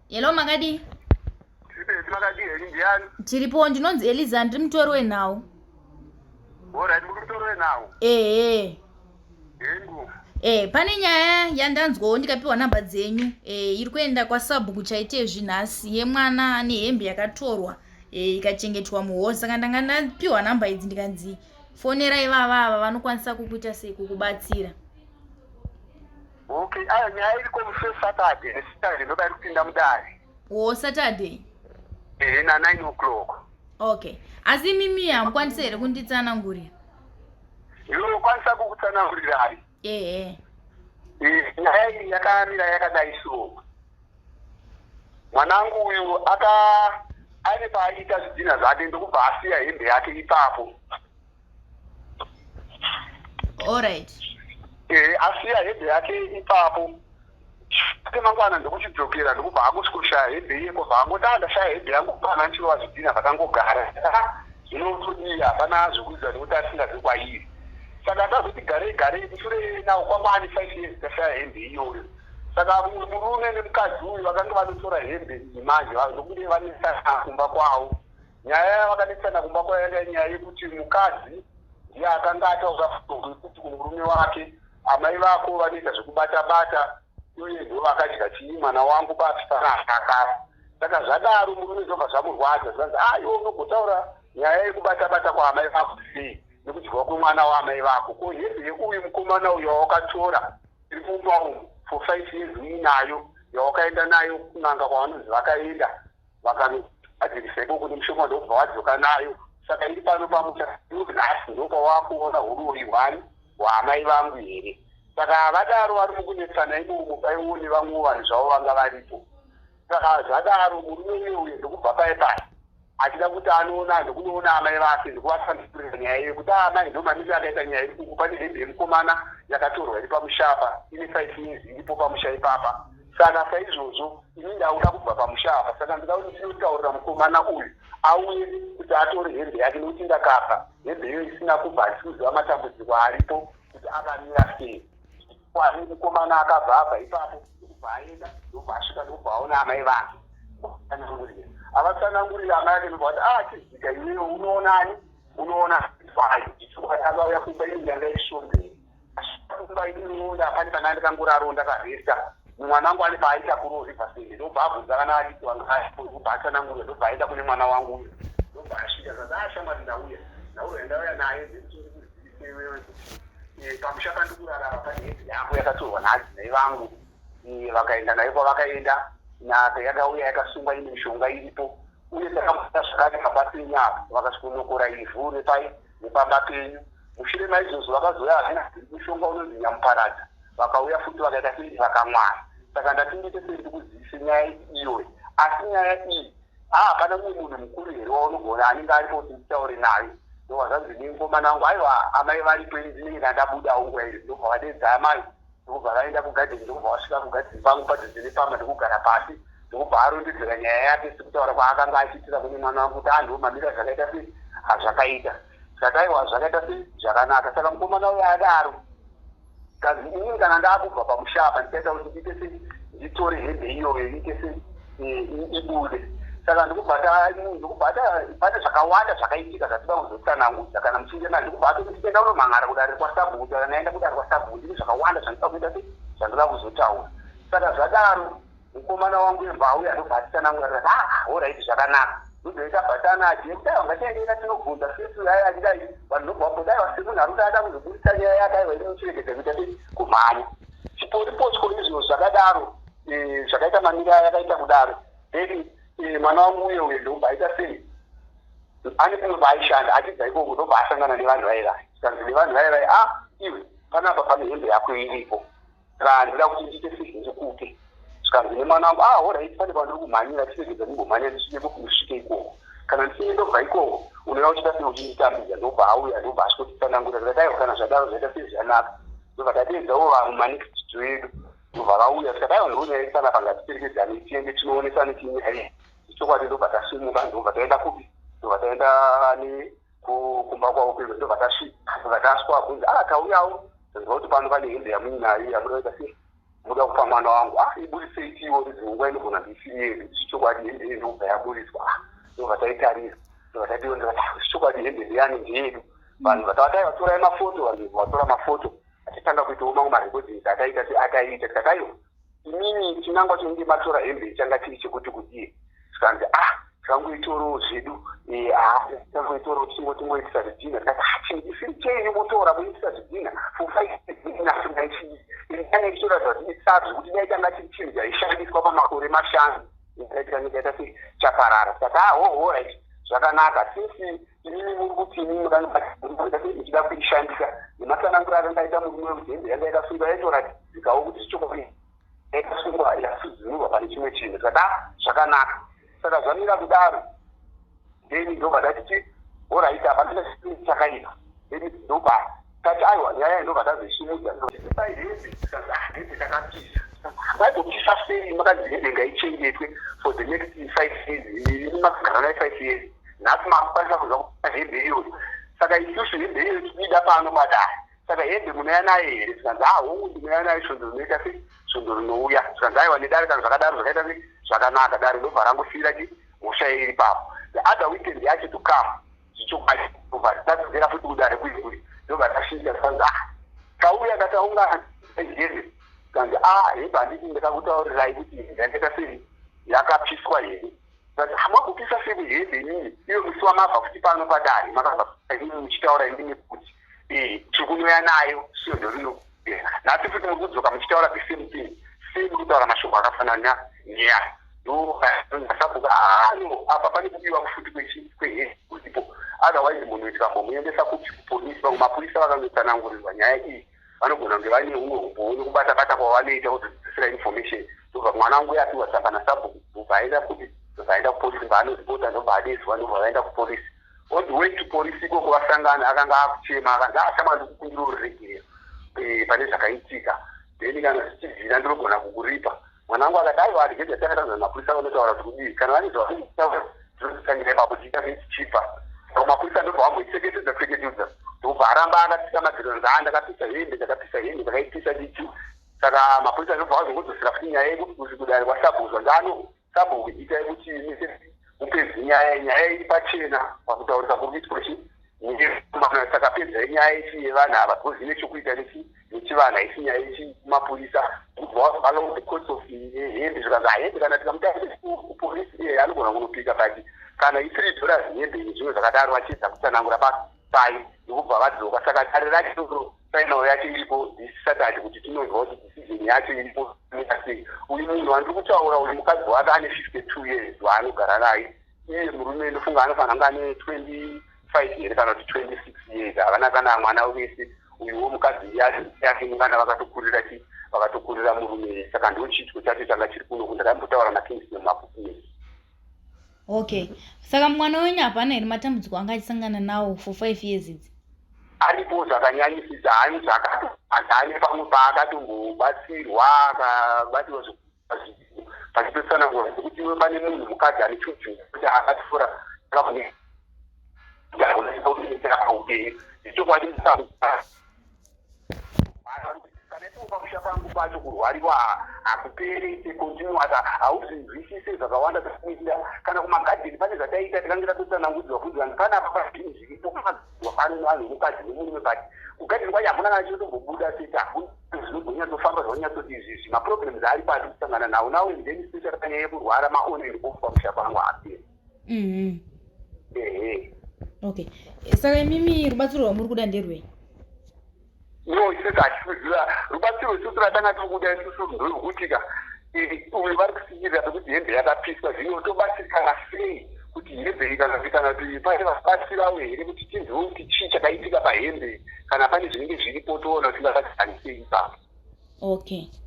Hello, makadii? Tiri makadii henyu, ndiani? Tiripo, ndinonzi Eliza, ndiri mutori wenhau. Alright, muri mutori wenhau? Ehe. Hengu. Pane nyaya yandanzwawo ndikapiwa namba dzenyu, iri kuenda kwasabhuku chaitezvi nhasi, yemwana ane hembe yakatorwa, ikachengetwa muhozi. Saka ndanga ndapiwa namba idzi ndikanzi fonerai vava ava, vanokwanisa kukuita sei, kukubatsira. Okay, ayo nyaya iriko musi weSaturday, neSaturday ndoda iri kupinda mudare. Wo Saturday? Ehe, na9 o'clock. Okay, asi imimi hamukwanisi here kunditsanangurira? Ndinokwanisa kukutsanangurirai. Ehe. Nyaya iyi yakamira yakadai so. Mwanangu uyu aka aine paaiita zvidhina zvake, ndokubva asiya hembe yake ipapo. Alright. Asiya hembe yake ipapo, mangwana ndokuchidzokera, ndokubva angosvikoshaya hembe iye, kobva angoti, "A, ndashaya hembe yangu." Pana ndichirova zvidhina zvakangogara, zvinotodii, hapana zvekuita nekuti asingazi kwairi. Saka tazoti garei garei mushure nawo kwanga ane 5 years tashaya hembe iyoyo. Saka mumwe murume nemukadzi uyu vakanga vanotora hembe iyi manje, ndokunge vanetsana kumba kwavo. Nyaya yavakanetsana kumba kwavo yanga nyaya yekuti mukadzi ndiye akanga ataura shoko yekuti kumurume wake, "Amai vako vanoita zvekubata bata, uye ndo vakadya chii mwana wangu papi pana akafa." Saka zvadaro murume ndobva zvamurwadza, zvanzi, "A, iwe unogotaura nyaya yekubata bata kwaamai vako sei, nekudyiwa kwemwana waamai vako? Ko hembe yeuyu mukomana uyu wawakatora iri mumba umu for 5 years uinayo, yawakaenda nayo kun'anga kwavanonzi vakaenda vakanogadzirisa ikoko nemushonga, ndokubva wadzoka nayo, saka iri pano pamusha. Nhasi ndopawakuona uroyi hwani hwaamai vangu here?" Saka vadaro vari mukunetsana imomo, paiwo nevamwewo vanhu zvavo vanga varipo. Saka zvadaro murume uye uye ndokubva pai pai achida kuti anoona, ndokunoona amai vake, ndokuvatsanangurira nyaya yekuti amai, ndo mamiriro akaita nyaya iri kuku, pane hembe yemukomana yakatorwa iri pamusha apa, ine 5 years iripo pamusha ipapa. Saka saizvozvo ini ndauda kubva pamusha apa, saka ndida kuti ndinotaurira mukomana uyu auye kuti atore hembe yake, nekuti ndakabva hembe iyo isina kubva, handisi kuziva matambudziko aripo kuti akamira sei. Kwani mukomana akabva abva ipapo, ndokubva aenda, ndokubva asvika, ndokubva aona amai vake, tsanangurira, avatsanangurira amai ake, ndobva vati, "A, chizika iwewe, unoonani, unoona vayo." Akauya kumba, ini ndanga isvomberi kumba inoonda, pane pana ndikangoraro ndakaresta, mwana wangu ane paaita kuRiverside, ndobva abvunza kana adiki wanga, ndobva atsanangurira, ndobva aenda kune mwana wangu uyu, ndobva asvika zati, "A, shamwari, ndauya, ndauya, ndauya naye ndekuti ndikuzivise iwewe kuti pamusha pandikurarama pane hembe yako yakatorwa naadzimai vangu, vakaenda nayo kwavakaenda naka, yakauya yakasungwa ine mishonga iripo, uye takamuta zvakare pamba penyu apa, vakasvikonokora ivhu repai nepamba penyu. Mushure maizvozvo vakazouya havena mushonga unonzi nyamuparadza, vakauya futi vakaita sei, vakamwara. Saka ndati ndiite sei, ndikuzivise nyaya iyoyo. Asi nyaya iyi, hapana mumwe munhu mukuru here waunogona anenge aripo kuti nditaure naye?" Ndobva zvanzi nemukomana wangu, "Aiwa, amai varipo, ini ndinenge ndandabudawo nguva iyo." Ndobva vadedza amai, ndokubva vaenda kugadheni, ndokubva vasvika kugadheni pangu padhuze nepamba, ndokugara pasi, ndokubva arondedzera nyaya yake sekutaura kwaakanga achiitira kune mwana wangu kuti andiwo mamira zvakaita sei, hazvakaita. Saka aiwa, zvakaita sei, zvakanaka. Saka mukomana uyo adaro, kazi inini kana ndaakubva pamusha apa, ndichaita kuti ndiite sei, nditore hembe iyoyo iite sei, ibude. Saka ndikubva pane zvakawanda zvakaitika zvatida kuzotsanangudza kana muchinge na ndikubva atoti tienda unomhan'ara kudare kwasabhuku. Kana naenda kudare kwasabhuku, ndine zvakawanda zvandida kuita sei, zvandoda kuzotaura. Saka zvadaro mukomana wangu yembva auya, ndobva atitsanangura tikati, "Ah, alright, zvakanaka." Ndozoita bhatana aje kudai vangachaendeera tinobvunza sesu ai achidai vanhu, ndobva vambodai vasemunhu ari kuti ada kuzobudisa nyaya yake. Aiwa, ini muchiregedza kuita sei, kumhanya chiporipotyo izvo. Zvakadaro, zvakaita mamiro ayakaita kudaro, then mwana wangu uye uye ndobva aita sei, ane kumwe paaishanda, achibva ikoko ndobva asangana nevanhu vaivai. Zvikanzi nevanhu vaivai, "A, iwe, panapa pane hembe yako iripo, saka ndida kuti ndiite sei, ndikupe." Zvikanzi nemwana wangu, "Ah, alright, pane pandiri kumhanyira, chiregedza ndimbomhanya ndisvike kusvike ikoko. Kana ndichinge ndobva ikoko, unouya uchida sei, uchinditambidza." Ndobva auya, ndobva asvikotitsanangura. Tikati, "Aiwa, kana zvadaro zvaita sei, zvanaka." Ndobva tateedzawo vamwe manext edu, ndobva vauya. Tikati, "Aiwa, ndonyaya iri panapa, ngatiperekedzane tiende tinoonesane chinyaya chokwadi." Ndobva tasimuka, ndobva taenda kupi, ndobva taenda kumba kwavo kweko. Ndobva tasvika, ndobva tasvika, kunzi, "A, tauyawo, tanzwa kuti pano pane hembe yamuinayo yamunoita sei." Muda kupa mwana wangu, ah, iburisei tiione, dzimwe nguva inogona kuisiri yedu. Zvichokwadi hembe iyi ndokubva yaburiswa. Ah, ndobva taitarisa, ndobva tationa, ndikati, ah, zvichokwadi hembe ndeyani? Ndeyedu. Vanhu vatavati, "Vatorai mafoto." Vanhu vatora mafoto, achitanga kuitawo mamwe marecordings ataita, ataiita. Tikati, "Aiwa, imini chinangwa chinenge matora hembe changa chiri chekuti kudii?" Zvikanzi, "Ah, tikangoitorawo zvedu, tikangoitorawo tingoitisa zvidhina." Tikati, "Ah, chinhu chisiri chenyu motora kuitisa zvidhina for 5 years." Ichitoratidza kuti isabvi kuti dai changa chiri chinhu chaishandiswa pamakore 5 ikaita sei, chaparara. Tikati, "Ah, ho, right, zvakanaka. Since imimi muri kuti imimi muchida kuishandisa nematsananguro akanga aita murume wekuti hembe yanga yakasungwa, yaitoratidzikawo kuti zvichokwadi yakasungwa, yasudzunurwa pane chimwe chinhu." Tikati, "Ah, zvakanaka." Saka zvamira kudaro, then ndobva tati, "Alright, hapana chakaipa." Then ndobva tati, "Aiwa, nyaya ndobva tazoisimudza pai hembe." Hembe takapisa, maigopisa sei? Makanzi hembe ngaichengetwe for the next 5 years. Imi makagara nayo 5 years, nhasi makukwanisa kuza kupa hembe iyoyo. Saka isusu hembe iyoyo tinoida pano padare. Saka hembe munouya nayo here? Tikanzi, "Ah, hongu, ndinouya nayo svondo rinoita sei, svondo rinouya." Tikanzi, "Aiwa, nedare, kana zvakadaro zvakaita sei, zvakanaka." Dare ndobva rangosiyira chi mhosva iri papo. The other weekend yacho to come, zvichokwadi ndobva tadzokera futi kudare kuikuri, ndobva tasvika. Tikanzi, "Ah, tauya tataungana hembe." Kanzi, "A, hembe handiti ndakakutaurirai kuti yakaita sei, yakapiswa here?" "Hamakupisa sei hembe inini?" Iyo musi wamabva futi pano padare, makabva inini muchitaura inini kuti tiri kunouya nayo svondo rino. Nhasi futi muri kudzoka muchitaura the same thing, sei muri kutaura mashoko akafanana neaya? Ndosabhuka, ano apa pane kubiwa futi kwehembe kuripo. Otherwise munhu tikambomuendesa kupi, kupolisi, vamwe mapurisa vakangotsanangurirwa nyaya iyi, vanogona kunge vane humwe humbowo nekubata bata kwavanoita kuzodzisira information. Ndobva mwana wangu apiwa tsamba nasabhuku, ndobva aenda kupi? Ndobva aenda kupolisi, mbaanoripota, ndobva adezwa, ndobva vaenda kupolisi. On the way to polisi ikoko vasangana, akanga akuchema, akanzi, "Achama, ndikukumbira uregerero pane zvakaitika, then kana zvichibvira ndinogona kukuripa." Mwana wangu akati, "Aiwa, aregedza, takatanza mapurisa vanotaura kuti kudii, kana vane zvavanotaura tinotangira ipapo tiita tichipa." Saka mapurisa ndobva vamboitseketedza tseketedza, ndobva aramba akatsika madziro, nzi, "A, ndakapisa hembe, ndakapisa hembe, ndakaipisa dichi." Saka mapurisa ndobva vazongodzosera futi nyaya yekuti kudare kwasabhuku, zvanzi, "Sabhuku, itai kuti mupedze nyaya. Nyaya iri pachena pakutaurisa kuri kuitwa chi, saka pedzai nyaya ichi yevanhu ava, because ine chokuita nechivanhu, haisi nyaya yechi mapurisa." Along the course of hembe, zvikanzi, "Hembe kana tikamutarise kupolisi anogona kunopika, but kana i$3 hembe," zvimwe zvakadaro, vachiedza kutsanangura pai, ndokubva vadzoka. Saka dare racho final yacho iripo this Saturday, kuti tinonzwa kuti decision yacho iripo sei. Uyu munhu wandiri kutaura uyu, mukadzi wake ane 52 years waanogara naye. Iye murume ndofunga anofanira kunge ane 25 here kana kuti 26 years. Havana kana mwana wese. Uyuwo mukadzi yake mungana vakatokurira chi, vakatokurira murume. Saka ndo chiitiko chacho changa chiri kuno. Ndakambotaura naKingston Mapukumesi. Okay, saka mwana wenyu hapana here matambudziko anga achisangana nawo for 5 years idzi? Aripo zvakanyanyisisa. Hani zvakatoane pamwe paakatombobatsirwa, akabatsirwa pachitotsanangura sekuti iwe pane munhu mukadzi ane chinhu kuti akatora paupenyu. Chokwadi, kana ipo pamusha pangu pacho kurwariwa hakuperi, continuous, hauzinzwisise zvakawanda zvatinoita. Kana kumagadheni pane zvataita, tikange tatotsanangudzwa kunzi vanhu panapa pazvinhu zviripo pano, vanhu mukadzi nemurume, but kugadheni kwacho hakuna kana chinotombobuda seti, hakuna zvinobonyatsofamba zvaunyatsoti izvizvi maproblems ari pati kusangana nawo now and then, especially panyaya yekurwara maon and off pamusha pangu haperi. Ehe. Okay, saka imimi rubatsiro rwamuri kuda nderwei? No, isusu hatikuziva rubatsiro. Isusu ratanga tiri kuda isusu ndorwekuti ka uyu vari kusikirira pekuti hembe yakapiswa, zvino tobatsirikana sei kuti hembe, kana kuti pane vabatsirawo here kuti tinzwe kuti chii chakaitika pahembe, kana pane zvinenge zviripo toona kuti tingabatsirani sei ipapo. Okay.